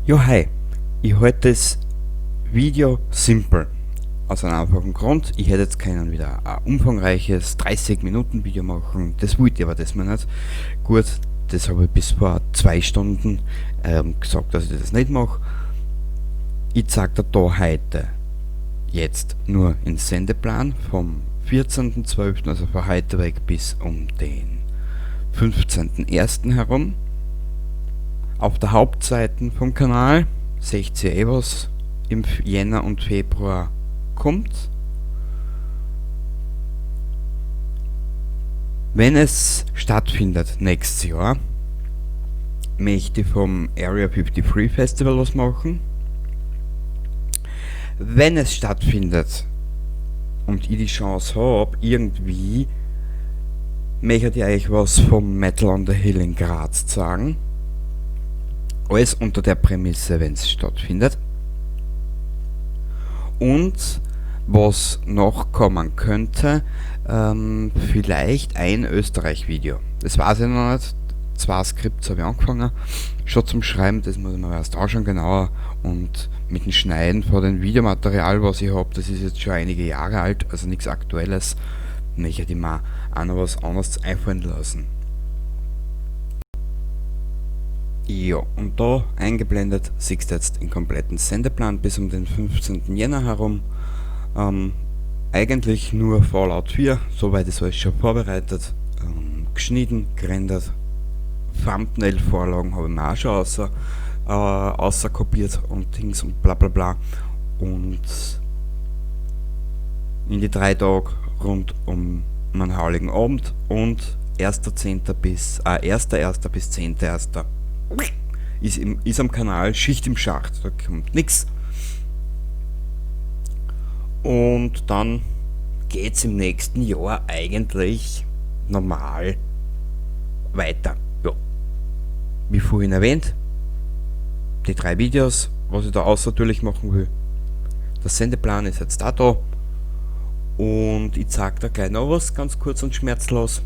Ja, hi. Ich halte das Video simpel. Aus einem einfachen Grund, ich hätte jetzt können wieder ein umfangreiches 30 Minuten Video machen, das wollte ich aber das mal nicht. Gut, das habe ich bis vor 2 Stunden gesagt, dass ich das nicht mache. Ich zeig dir da heute jetzt nur den Sendeplan vom 14.12., also von heute weg bis um den 15.01. herum. Auf der Hauptseite vom Kanal seht ihr eh, was im Jänner und Februar kommt. Wenn es stattfindet nächstes Jahr, möchte ich vom Area 53 Festival was machen. Wenn es stattfindet und ich die Chance hab, möchte ich euch was vom Metal on the Hill in Graz zeigen. Alles unter der Prämisse, wenn's stattfindet. Und was noch kommen könnte, vielleicht ein Österreich-Video. Das weiß ich noch nicht. 2 Skripts habe ich angefangen, schon zum Schreiben, das muss ich mir erst anschauen genauer. Und mit dem Schneiden von dem Videomaterial, was ich hab, das ist jetzt schon einige Jahre alt, also nichts Aktuelles, möchte ich mir auch noch was anderes einfallen lassen. Ja, und da eingeblendet siehst du jetzt den kompletten Sendeplan bis um den 15. Jänner herum. Eigentlich nur Fallout 4, soweit ist alles schon vorbereitet, geschnitten, gerendert, Thumbnail-Vorlagen habe ich mir auch schon außer kopiert und Dings und bla bla bla. Und in die 3 Tage rund um meinen Heiligen Abend und erster Zehnter bis erster erster bis zehnter erster ist am Kanal Schicht im Schacht, da kommt nix. Und dann geht's im nächsten Jahr eigentlich normal weiter. Ja. Wie vorhin erwähnt, die 3 Videos, was ich da außer natürlich machen will. Der Sendeplan ist jetzt da. Und ich zeig da gleich noch was, ganz kurz und schmerzlos.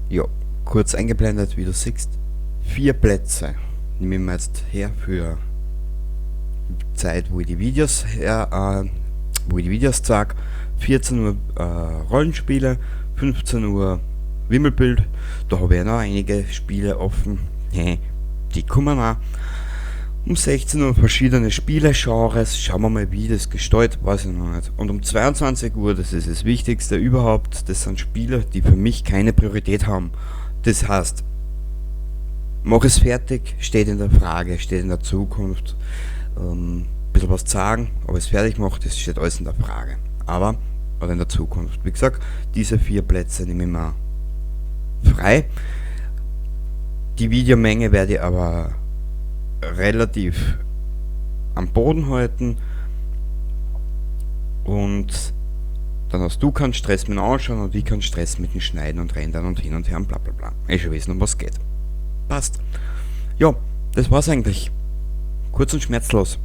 Ja, kurz eingeblendet, wie du siehst. 4 Plätze nehme ich mir jetzt her für Zeit, wo ich die Videos her wo ich die Videos zeig. 14 Uhr Rollenspiele, 15 Uhr Wimmelbild, da habe ich ja noch einige Spiele offen, hey, die kommen auch. Um 16 Uhr verschiedene Spiele, Genres, schauen wir mal, wie das gestaltet, weiß ich noch nicht. Und um 22 Uhr, das ist das Wichtigste überhaupt, das sind Spiele, die für mich keine Priorität haben. Das heißt, mach es fertig, steht in der Frage, steht in der Zukunft, ein bisschen was sagen, ob ich es fertig mache, das steht alles in der Frage. Aber, oder in der Zukunft. Wie gesagt, diese 4 Plätze nehme ich mir frei. Die Videomenge werde ich aber relativ am Boden halten und dann hast du keinen Stress mit dem Anschauen und ich keinen Stress mit dem Schneiden und Rendern und hin und her und bla bla bla. Ich schon wissen, um was geht. Passt. Ja, das war's eigentlich. Kurz und schmerzlos.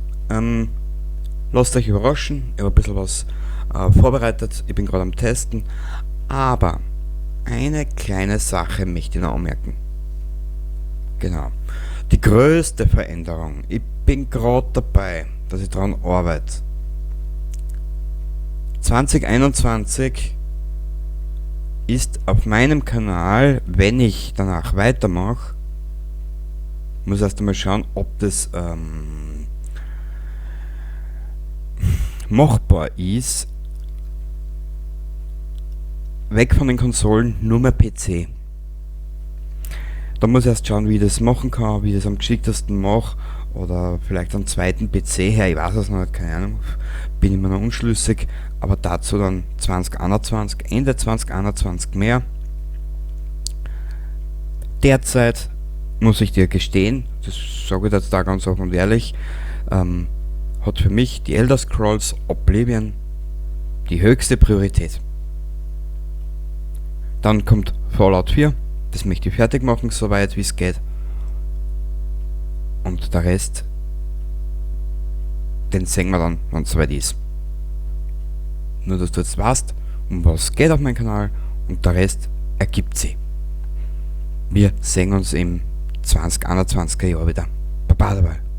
Lasst euch überraschen, ich hab ein bisschen was vorbereitet, ich bin gerade am Testen, aber eine kleine Sache möchte ich noch anmerken. Genau. Die größte Veränderung, ich bin grad dabei, dass ich dran arbeite. 2021 ist auf meinem Kanal, wenn ich danach weitermache, muss erst einmal schauen, ob das machbar ist. Weg von den Konsolen, nur mehr PC. Da muss ich erst schauen, wie ich das machen kann, wie ich das am geschicktesten mache oder vielleicht einen zweiten PC her, ich weiß es noch nicht, keine Ahnung, bin ich mir noch unschlüssig, aber dazu dann 2021, Ende 2021 mehr. Derzeit muss ich dir gestehen, das sage ich jetzt da ganz offen und ehrlich, hat für mich die Elder Scrolls Oblivion die höchste Priorität. Dann kommt Fallout 4, das möchte ich fertig machen, soweit wie es geht. Und der Rest, den sehen wir dann, wenn's soweit ist. Nur, dass du jetzt weißt, um was geht auf meinem Kanal und der Rest ergibt sich. Wir sehen uns im 2021er Jahr wieder. Baba dabei.